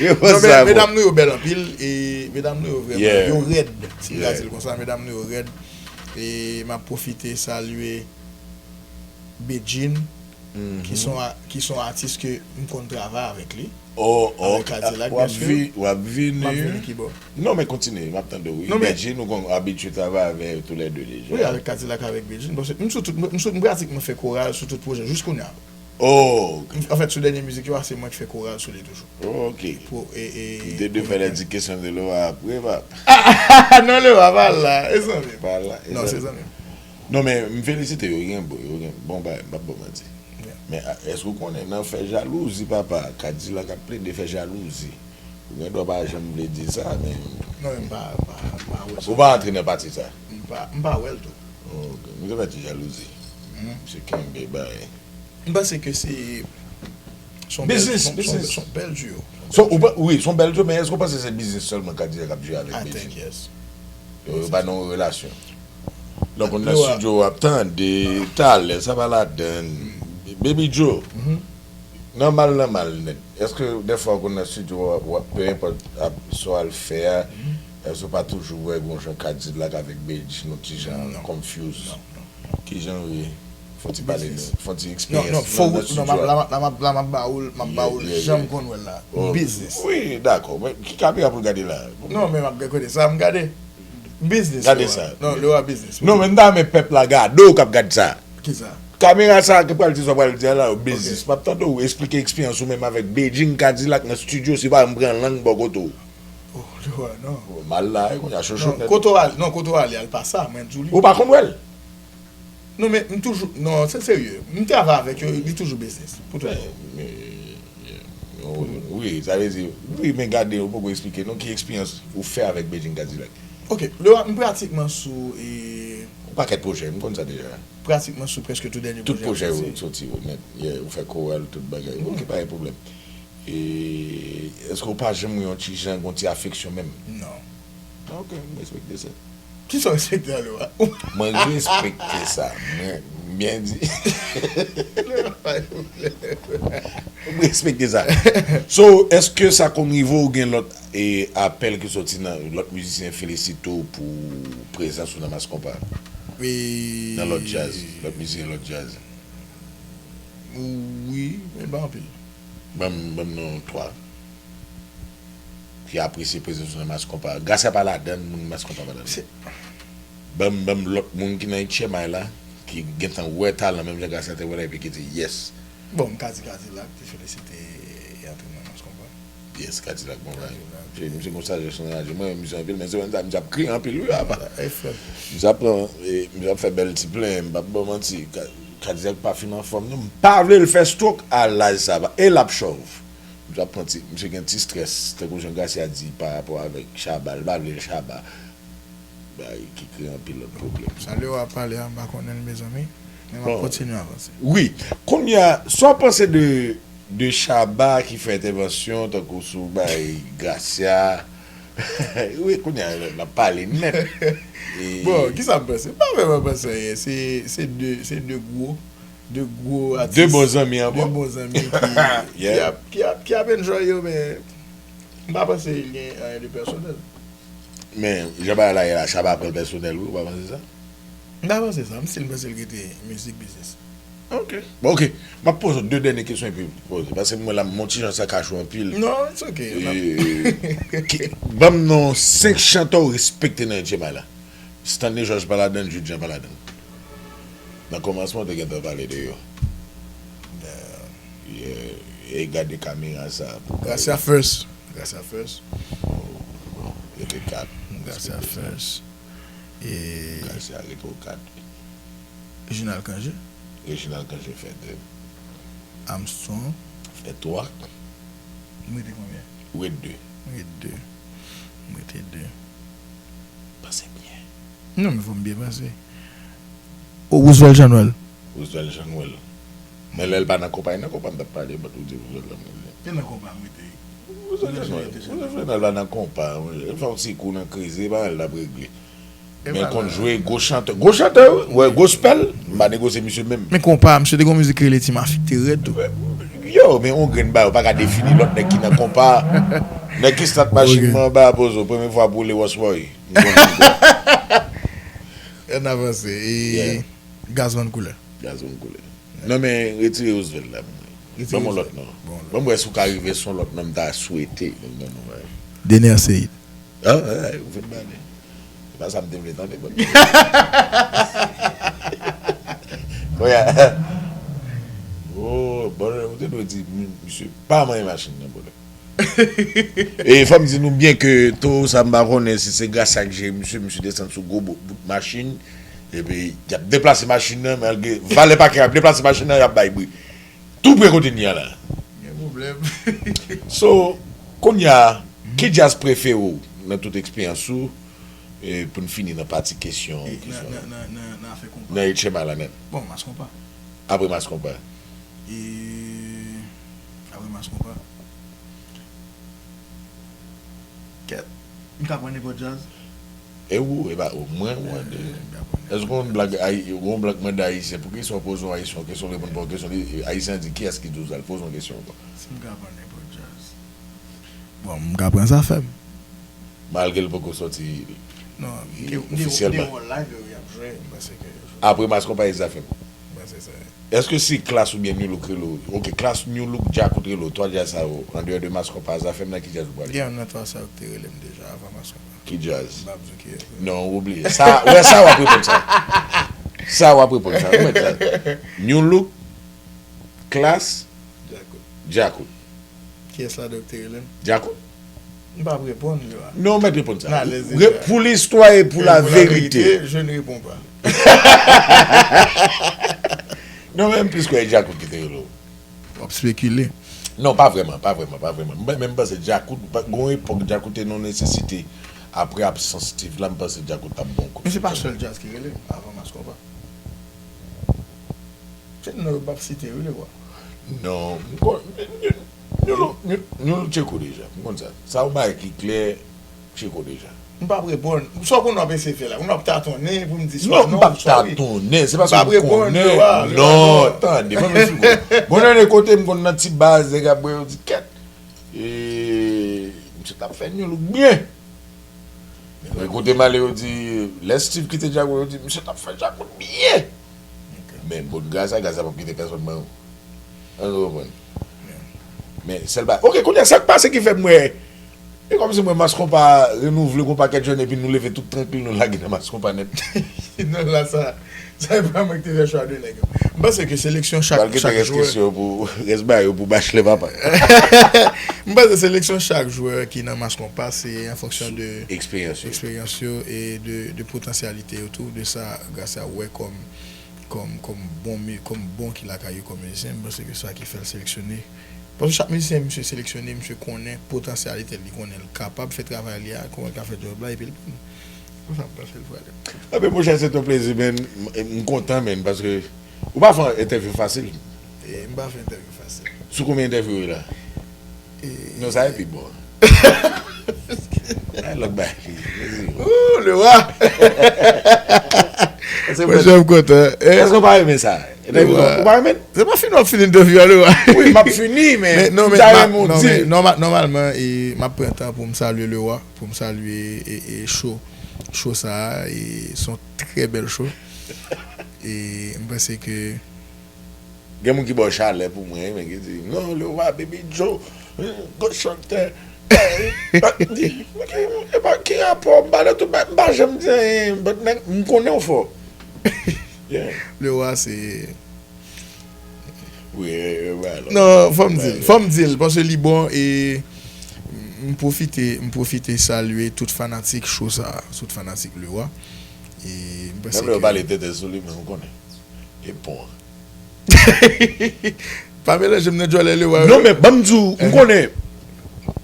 Non, men medam nou yo bèl anpil e medam nou yo vrèman yo rèd. Si m ka di l konsa, medam nou yo rèd. E m ap pwofite salye Bedjine, ki son a- ki son atis ke m konn travay avèk li. Oh, Avèk Kadilak, w ap byensi. Vi- w ap vini. M ap vini kibò? Non, men kontinye, m ap tande w. Wi, Non, men- Bedjine, ou konn abitye travay avè yo toulède deja. Wi, avèk Kadilak, avèk Bedjine. Paske m sou tout, m, sou, m pratikman fè koral sou tout pwojè jis kounye a. Oh, ok. Anfèt, sou dènye mizik yo a, se mwen ki fè koral sou li toujou. Oh, ok. Pou, e, e, M te dwe fè lè di kesyon de Lora apre, pa. Non, Lora pa la, e zanmi. Pa la. Non, se zanmi. Non, men m felisite yo, yo gen bon, yo gen bon bagay, m p ap ba w manti. Men a- èske w konnen nan fè jalouzi, papa, Kadilak ap plede fè jalouzi. Ou gen dwa pa janm vle di sa, men Non, men m pa, pa, pa wè sa. Ou pa antre nan pati sa. M pa, m pa wè l tou. Ok, m gen pati jalouzi. Misye kenbe bay. M panse ke se se yon bèl- Biznis, se yon- biznis. Se yon bèl duo. So, ou pa- wi, se yon bèl duo, men èske w panse se biznis sèlman Kadilak ap jwe avèk I Bedjine? Think yes. Yo pa nan yon relasyon. Donk, ou nan Yo a- estidyo, w ap tande, talè, sa pa ladann. Baby Joe, nan mal, nan mal nèt. Èske dèfwa ou konn nan estidyo, w ap, w ap, pe enpòt ap, sa w al fè a, èske w pa toujou wè gon jan Kadilak avèk Bedjine, yon ti jan confuse? Ki jan w ye? Fon ti pale nou. Fon ti Non, eksperyans non, fò nan non, estidyo la, a. la, la, la, m ap ba ou l, m ap ba ou l, Yeah, yeah, jan m yeah. Konn wè l la. Oh, Biznis. Wi, dakò. Men ki kamera pou l gade la? Non, men m ap gade kote sa, m gade. Biznis. Gade Lora. Sa. Non, Lora biznis. Non, men m ta renmen pèp la gade w k ap gade sa. Kisa? Kamera sa ki pral di sa pral di a la, biznis. M ap tande w esplike eksperyans ou menm avèk Bedjine Kadilak nan estidyo, se pa m pran lang bò kote w. Oh, Lora, non. Mal la, e kounye a chocho Non, nèt. kote w al, non, kote w ale, al pa sa, mwen di w li. Ou pa konn wè l? Non, men m toujou, non, se serye. M travay avèk yo, li toujou biznis. Pou tout bon. Men, men, wi, sa vle di, wi, men gade, ou poko eksplike nou ki eksperyans ou fè avèk Bedjine Kadilak. Ok, Lora, m pratikman sou, e, Yon pakèt pwojè, m konn sa deja. Pratikman sou prèske tout dènye Tout pwojè pwojè. yo soti yo nèt. Yeah, ou fè koral, tout bagay. Ok, pa gen pwoblèm. E èske w pa janm wè yon ti jan, yon ti afeksyon menm? Non. Ok, m respekte sa. Kisa w respekte a, Lora? Mwen respekte sa. Mwen byen di. M respekte sa. So, èske sa konn rive w gen lòt e apèl ki soti nan lòt mizisyen felisite w pou prezans ou nan Mass Konpa? E- Nan lòt djaz, lòt mizisyen lòt djaz. Wi, men pa anpil. Ban m, ban m non twa. Ki apresye prezans ou nan Mass Konpa. Gracia pa ladann, moun Mass Konpa pa ladann. Se- Ban m, ban m lòt moun ki nan H M I la, ki gentan wè talan menm jan Gracia te wè l epi ki di yes. Bon, m ka di Kadilak te felisite antrenè Mass Konpa. Yes, Kadilak bon bagay. Misye gon sajès nan radyo. Mwen renmen misye anpil, men se mwen sa, misye ap kriye anpil wi apa. Misye ap pran, e, misye ap fè bèl ti plen, m p ap ba w manti. Kadilak pa fin anfòm non, m pa vle l fè stroke a laj sa, e l ap chòv. Misye ap pran ti, misye gen ti strès, tankou jan Gracia di pa rapò avèk Shabba, l pa vle l Shabba. Bagay ki kreye anpil lòt pwoblèm. Sa Leo ap pale a, m pa konnen l, mezanmi. Men m ap kontinye avanse. Wi. Kounye a, sa w panse de, de Shabba ki fè entèvansyon tankou sou bay Gracia? Wi, kounye a, n ap pale nèt. Bon, kisa m panse? M pa vrèman panse anyen. Se, se de, se de gwo, de gwo atis. De bon zanmi ankò. De bon zanmi ki, ki ap, ki ap, ki ap enjoy yo, men m pa panse l gen anyen de pèsonèl. Men, jan bagay la ye la, Shabba pran l pèsonèl wi, ou pa panse sa? M pa panse sa, m still panse l rete mizik biznis. Ok. Bon, ok. M ap poze w de dènye kesyon epi poze. Paske mwen la, m on ti jan sa kache w anpil. Non, it's ok. Ban m non senk chantè w respekte nan H M I la. Stanley George pa ladan l, Jude Jean pa ladan l. Nan kòmansman, w te gentan pale de yo. Yeah. E gade kamera sa. Gracia first. Gracia first. Yo te kat. Gracia first. E Gracia rete o kat. Reginald Cangé. Reginald Cangé fè de. Armstrong. Fè twa. M rete konbyen? Ou rete de. M rete de. M rete de. Panse byen. Non, men fò m byen panse. O Roosevelt Jean Noël. Roosevelt Jean Noël. Men lè l pa nan konpa, nan konpa m t ap pale, but ou di Roosevelt Jean Noël. E nan konpa m rete. Roosevelt Jean Noël. Roosevelt Jean Noël pa nan konpa. Fè yon ti kou nan kriz, e pa l t ap regle. Men konn jwe gwo chantè. Gwo chantè, wi. Wè, gospel, m pa negosye misye menm. Men konpa, misye te gon mizik ki rele Ti Mafik te rèd tou. Yo, men on grenn ba, ou pa ka defini lòt nèg ki nan konpa. Nèg ki stat machin mwen anba pozo, premye fwa pou le Rolls Royce. Ann avanse. E Gaz Vann Koulè. Gaz Vann Koulè. Non, men retire Roosevelt la pou mwen. Ban m yon lòt non. Ban m wè si w ka rive sou yon lòt non m ta swete. Dener Ceïd. Ah, ah, ou fin pale. Se pa sa m te vle tande, bon. Oya. Oh, bon, ou te dwe di, misye pa manyen machin nan, bon. E fò m di nou byen ke towo sa m pa konnen si se Gracia k jere misye, misye desann sou gwo bout machin, epi y ap deplase machin nan, malgre valè pakè y ap deplase machin nan, y ap bay bri. Tou pre kote n ye a la. Gen pwoblèm. So, kounye a, ki djaz prefere w nan tout eksperyans ou? E pou n fini nan pati kesyon, kesyon. Nan, nan, nan, nan afè konpa. Nan H M I la nèt. Bon, Mass Konpa. Apre Mass Konpa. E apre Mass Konpa. Kèt. M ka pran nenpòt djaz. E ou, e pa ou, mwen ou ande. Èske yon blag, yon blag mande Ayisyen, poukisa w poze yon Ayisyen yon kesyon, reponn pa yon kesyon, Ayisyen an di kiyès ki di w sa, l poze yon kesyon ankò. Si m ka pran nenpòt djaz. Bon, m ka pran Zafèm. Malgre l poko sòti. Non, m gen yon live yo y ap jwe, m panse ke. Apre Mass Konpa e Zafèm. M panse sa. Èske si Klass oubyen Nu-Look rele w, ok, Klass, Nu-Look, Djakout rele w, twa djaz sa yo, andeyò de Mass Konpa, Zafèm nan, ki djaz ou prale? Gen youn nan twa sa yo ki te rele m deja avan Mass Konpa. Ki djaz? M p ap di w kiyès. Non, ou bliye. Sa, wè sa w ap reponn sa. Sa w ap reponn sa. Ou mèt sa. Nu-Look, Klass, Djakout. Kiyès ladan yo ki te rele m? Djakout. M p ap reponn yo a. Non, ou mèt reponn sa. Pou listwa e pou laverite. Je ne réponds pas. Non, men m plis kwè e Djakout ki te rele w. W ap spekile. Non, pa vrèman, pa vrèman, pa vrèman. Men m panse Djakout, gon epòk Djakout te nan nesesite. Apre absans Steve la, m panse Djakout t ap bon kout. Men se pa sèl djaz ki rele m avan Mass Konpa. Se non yo m ap site wi, Lewa. Non, m konn, nou, nou, nou, nou tcheko deja, m konn sa. Sa yon bagay ki klè, m tcheko deja. M p ap reponn. Sa w konn w ap eseye fè la? Moun w ap tatonnen pou m di swa non, swa wi. Non, m p ap tatonnen, se paske m konnen. Non, tande, ban m esplike w. Bon, nan de kote m konn nan ti baz, nèg ap bwè, yo di, kèt. E, misye t ap fè Nu-Look byen. Men kote m ale, yo di, lè Steve kite Djakout, yo di, misye t ap fè Djakout byen. Men bon, gras a, gras a p ap kite pèsonn ban ou. Èske w konprann? Men sèl bagay. Ok, kounye a, sa k pase ki fè m wè E kòmsi mwen, Mass Konpa renouvle gon pakèt jèn, epi nou leve tout trankil, nou lage nan Mass Konpa nèt. Non, la, sa, sa e pa mwen ki te fè chwa de nèg yo. M panse ke seleksyon chak, chak jwè, rès ba yo pou bachelè papa. M panse seleksyon chak jwè ki nan Mass Konpa, se an fonksyon de eksperyans yo e de, de potansyalite yo tou, de sa Gracia wè kòm, kòm, kòm bon, kòm bon ki lakay yo kòm mizisyen. M panse ke sa ki fè l seleksyone. Paske chak mizisyen misye seleksyone, misye konnen potansyalite l, li konnen l kapab fè travay li a, kòman l ka fè djòb la, epi l pran. Konsa m panse l fè. Anben, monchè, se te yon plezi, men m, m kontan, men, paske ou pa fè entèvyou fasil. E, m pa fè entèvyou fasil. Sou konbyen entèvyw ou ye la? Non, sa e pi bon. Ay, lòt bagay. Ooh, le roi! Mwen, jan m kontan. Èske w pa renmen sa? Entèvyou, ou pa renmen? Se pa fini w ap fini entèvyou a, le roi. Wi, m ap fini, men non, men, non, men nòmalman, e, m ap pran tan pou m salye le roi, pou m salye, e, e, show, show sa a, e se yon trè bèl show. E m panse ke gen moun ki ba w chalè pou mwen, men ki di, non, le roi, Baby Joe, gwo chantè. E pa ki rapò, m pa nan tout, m pa janm di anyen, but nèg, m konnen w fò. Le roi, se Wi, wi, wi, alò. Non, fò m di l, fò m di l, paske li bon, e m pwofite, m pwofite salye tout fanatik show sa, tout fanatik le roi. E m panse menm lè yo pale tenten sou li, men m konnen. E bon. Pa melanje m nan djòlè le roi. Non, men ban m di w, m konnen.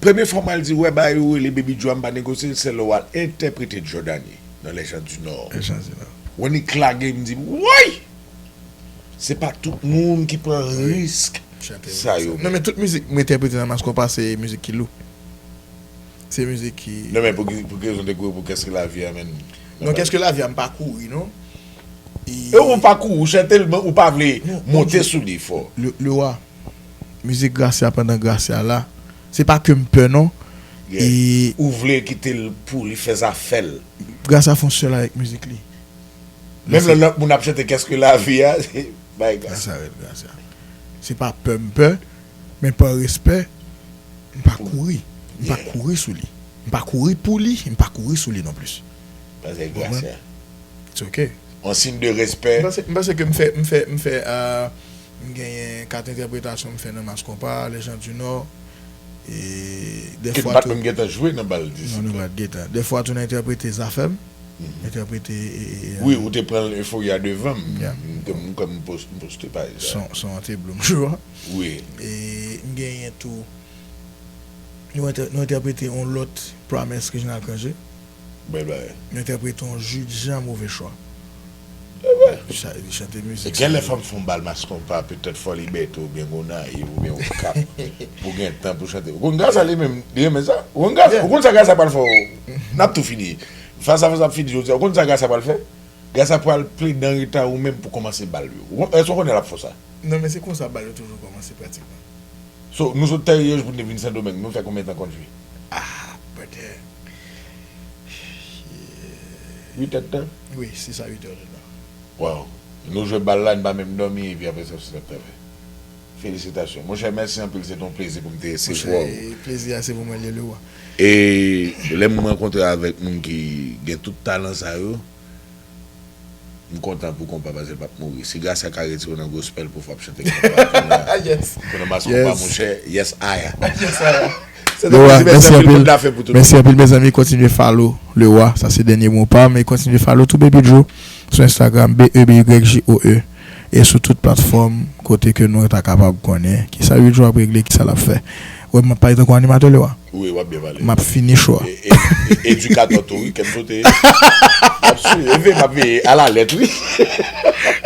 Premye fwa m al di, wè, bagay ou rele Baby Joe a, m pa negosye l, se lè w al entèprete Jordany nan Les Gens du Nord. Les Gens du Nord. Wè Nick lage, m di, woy! Se pa tout moun ki pran risk sa yo. Non, men tout mizik mwen entèprete nan Mass Konpa se mizik ki lou. Se mizik ki Non, men pou ki, pou ki rezon te kouri pou Qu'est-ce que la vie a, menm? Non, Qu'est-ce que la vie a, m pa kouri, non. E ou pa kouri, ou chante l, men ou pa vle monte sou li fò. Le, le roi. Mizik Gracia pandan Gracia la. Se pa ke m pè, non. E ou vle kite l pou li fè zafè l. Gracia fè yon sèl avèk mizik li. Menm lè lòt moun ap chante Qu'est-ce que la vie a, se bay Gracia. Gracia rèd, Gracia. Se pa pè m pè, men pa respè, m pa kouri. M pa kouri sou li. M pa kouri pou li, m pa kouri sou li non plis. Paske Gracia. It's ok. An siy de respè. M panse, m panse ke m fè, m fè, m fè, ah, m genyen kat entèpretasyon m fè nan Mass Konpa, Les Gens du Nord. E dèfwa tou. Ke nou pa t menm gentan jwe nan bal di. Non, nou pa t gentan. Dèfwa tou, nou entèprete Zafèm. Entèprete, e, e, e, wi, ou te pran Euphoria devan m. M te, m, m poste paj la. Son, son an te blo m jou a. Wi. E m genyen tou, nou entè-, nou entèprete yon lòt Promise Reginald Cangé. Bèl bagay. Nou entèprete yon Jude Jean Mauvais Choix. Sa, li chante mizik sa. Genlè fò m fè yon bal Mass Konpa, petèt Fò Libète oubyen Gonayiv oubyen Okap pou gen tan pou chante. Ou konn Gracia li menm, li renmen sa. Ou konn Gracia, ou konn sa Gracia pral fè w? N ap tou fini. Fas a fas ap fini jodi a. Ou konn sa Gracia pral fè? Gracia pral plede an reta ou menm pou kòmanse bal yo. Ou konn, èske w konnen l ap fè w sa? Non, men se konsa bal yo toujou kòmanse pratikman. So, nou sot Tèyèj pou n te vin Sendomeng, nou fè konbyen tan kondwi? Ah, brother. Uit èdtan? Wi, sis a uit èdtan. Wow. Nou jwe bal la, n pa menm dòmi, epi apre sa, se sa k travay. Felisitasyon. Monchè, mèsi anpil, se te yon plezi pou m te resevwa w. Monchè, plezi a se pou mwen, li ye, le roi. E lè m rankontre avèk moun ki gen tout talan sa yo, m kontan pou konpa paske l p ap mouri. Si Gracia ka retire w nan gospel pou fò ap chante konpa kounye a, yes, pou nan Mass Konpa, monchè, yes, aya. Yes, aya. Se te yon plezi, mèsi anpil, bòn dafè pou tout moun. Mèsi anpil, mezanmi. Kontinye follow le roi. Sa se dènye mo pa m. E kontinye follow tou Baby Joe sou Instagram, B E B Y J O E. E sou tout platfòm kote ke nou ta kapab konnen kisa Joe ap regle, kisa l ap fè. Wè, m ap pale tankou animatè le roi. Wi, w ap byen pale. M ap fini show a. E, e, e, edikatè tou, wi, kè m sote. M ap swiv, m ap veye alalèt, wi.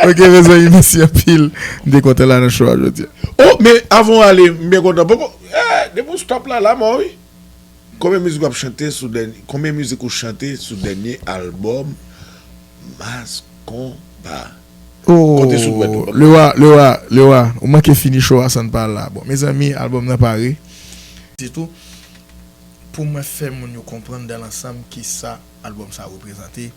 Ok, mezanmi, mèsi anpil. M te kontan la nan show a jodi a. Oh, men avan w ale, m byen kontan. Poko, eh, depi w stop la, la mò, wi. Konbyen mizik w ap chante sou dènye, konbyen mizik ou chante sou dènye albòm Mass Konpa? Oh, konte sou dwèt ou. Le roi, le roi, le roi, ou manke fini show a san n pa la. Bon, mezanmi, albòm nan pare. Se tou, pou mwen fè moun yo konprann dan lansanm kisa albòm sa reprezante,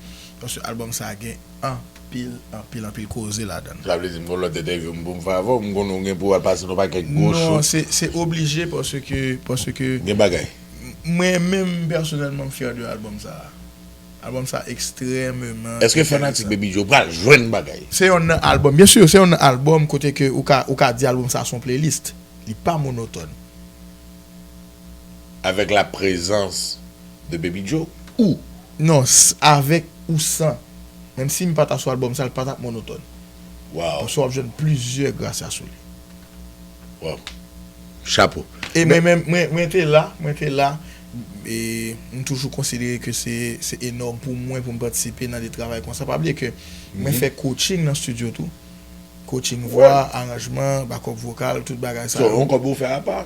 paske albòm sa gen anpil, anpil, anpil koze ladan l. Sa vle di m gon lòt entèvyou m pou m fè avè w, m konnen w gen pou w al pase nan pakèt gwo show. Non, se, se oblije paske, paske gen bagay. M, Mwen menm pèsonèlman m fyè de albòm sa. Albòm sa ekstrèmeman Èske fanatik Baby Joe pral jwenn bagay? Se yon nan albòm, byen si, se yon nan albòm kote ke ou ka, ou ka di albòm sa se yon playlist. Li pa monotòn. Avec la présence de Baby Joe ou? Non, avèk ou san. Menm si m pa ta sou albòm sa, li pa t ap monotòn. Wow. Paske w ap jwenn plizyè grasya sou li. Wow. Chapo. E mwen menm, mwen, mwen te la, mwen te la. E m toujou konsidere ke se, se enòm pou mwen pou m patisipe nan de travay konsa. Pa bliye ke mwen fè coaching nan studio tou. Coaching vwa, aranjman, backup vokal, tout bagay sa. So, yon kòb ou fè apa?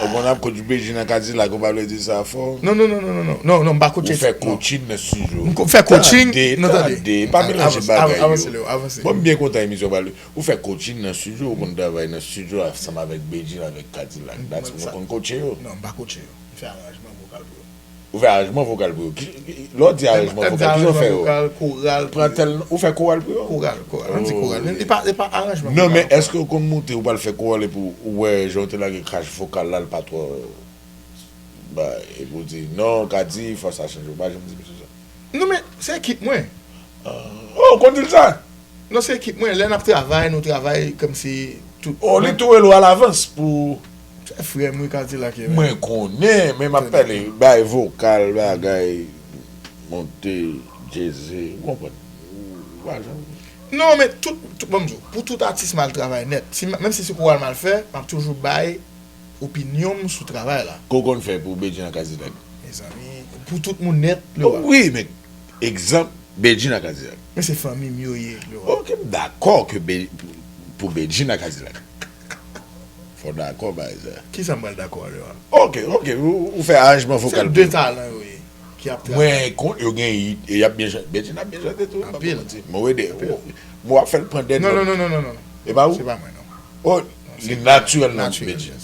Ou konn ap coach Bedjine nan Kadilak, ou pa vle di sa fò? Non, non, non, non, non, non, non, non, m pa coach. Ou fè coaching nan studio. M fè coaching, tande, non, tande. Tande, pa melanje bagay yo. Avanse, avanse. Bon, m byen kontan emisyon pale. Ou fè coaching nan studio, ou konn travay nan studio ansanm avèk Bedjine, avèk Kadilak. That's ou konn coache yo? Non, m pa coache yo. M fè aranjman vokal pou yo. Ou fè aranjman vokal pou yo. Lè w di aranjman vokal, ki jan w fè yo? Koral. Pran tèl, ou fè koral pou yo? Koral, koral. Ann di koral. Men li pa, li pa aranjman vokal. Non, men èske ou konn moute, ou pral fè koral epi ou wè jan w te lage kach vokal la, l pa twò. Ba, epi ou di, non, Kadi, fò sa chanje. Ou pa janm di misye sa? Non, men se ekip mwen. Oh, ou konn di l sa? Non, se ekip mwen. Lè n ap travay, nou travay kòmsi tout. Oh, li tou rele w alavans pou. Frè m, wi, Kadilak. Mwen konnen, men m ap pale, bay vokal, bagay, monte, djeze, ou konprann? Ou pa janm. Non, men tout, tout, ban m di w, pou tout atis m al travay nèt. Si, menm si se koral m al fè, m ap toujou bay opinyon m sou travay la. Ke w konn fè pou Bedjine nan Kadilak? Mezanmi, pou tout moun nèt, Lewa. Wi, men, egzanp, Bedjine nan Kadilak. Men se fanmi m yo ye, Lewa. Ok, m dakò ke Be- pou, pou Bedjine nan Kadilak. Fò w dakò, bagay sa. Kisa m pral dakò, Lewa? Ok, ok, ou, ou fè aranjman vokal pou yo. Se de talan yo ye. Ki ap travay. Mwen konn yo gen hit, e y ap byen chante. Bedjine ap byen chante tou, m pa pou manti. Mwen wede, mwen w ap fè l pran dèd. Non, non, non, non, non, non. E pa ou? Se pa mwen, non. Oh, li natirèl nan Bedjine.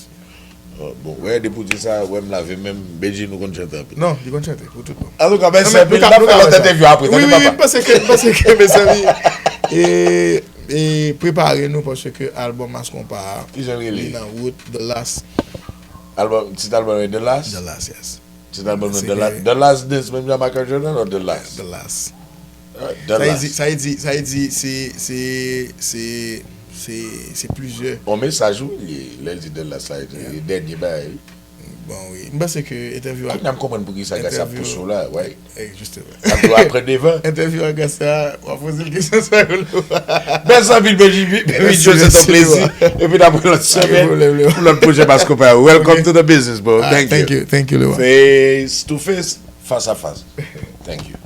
Oh, bon, wè, depi w di sa, wè m lave men m, Bedjine ou konn chante anpil. Non, li konn chante, pou tout bon. Antouka, mèsi anpil, n ap fè lòt entèvyou apre, tande papa. Wi, wi, m panse ke, m panse ke, mezanmi, e, e prepare nou, paske albòm Mass Konpa a, li nan wout, The Last. Albòm, tit albòm e The Last? The Last, yes. Tit albòm nan The Last, The Last Dance, menm jan Michael Jordan, ou The Last? The Last. The Last. Sa vle di, sa vle di, se, se, se, se, se plizyè. On mesaj, wi, li ye, lè l di The Last la, e dènye bagay. Bon, wi. M panse ke entèvyou a. Kounye a m konprann poukisa gras ap pouse w la, wi. Jisteman. Ap di w ap pran devan. Entèvyou a gras sa, w ap poze l kesyon sa yo. Mèsi anpil, Baby Joe, se yon plezi. Epi n ap wè lòt semèn pou lòt pwojè Mass Konpa. Welcome to the business, bro. Thank you. Thank you, thank you, Lewa. Face to face, face à face. Thank you.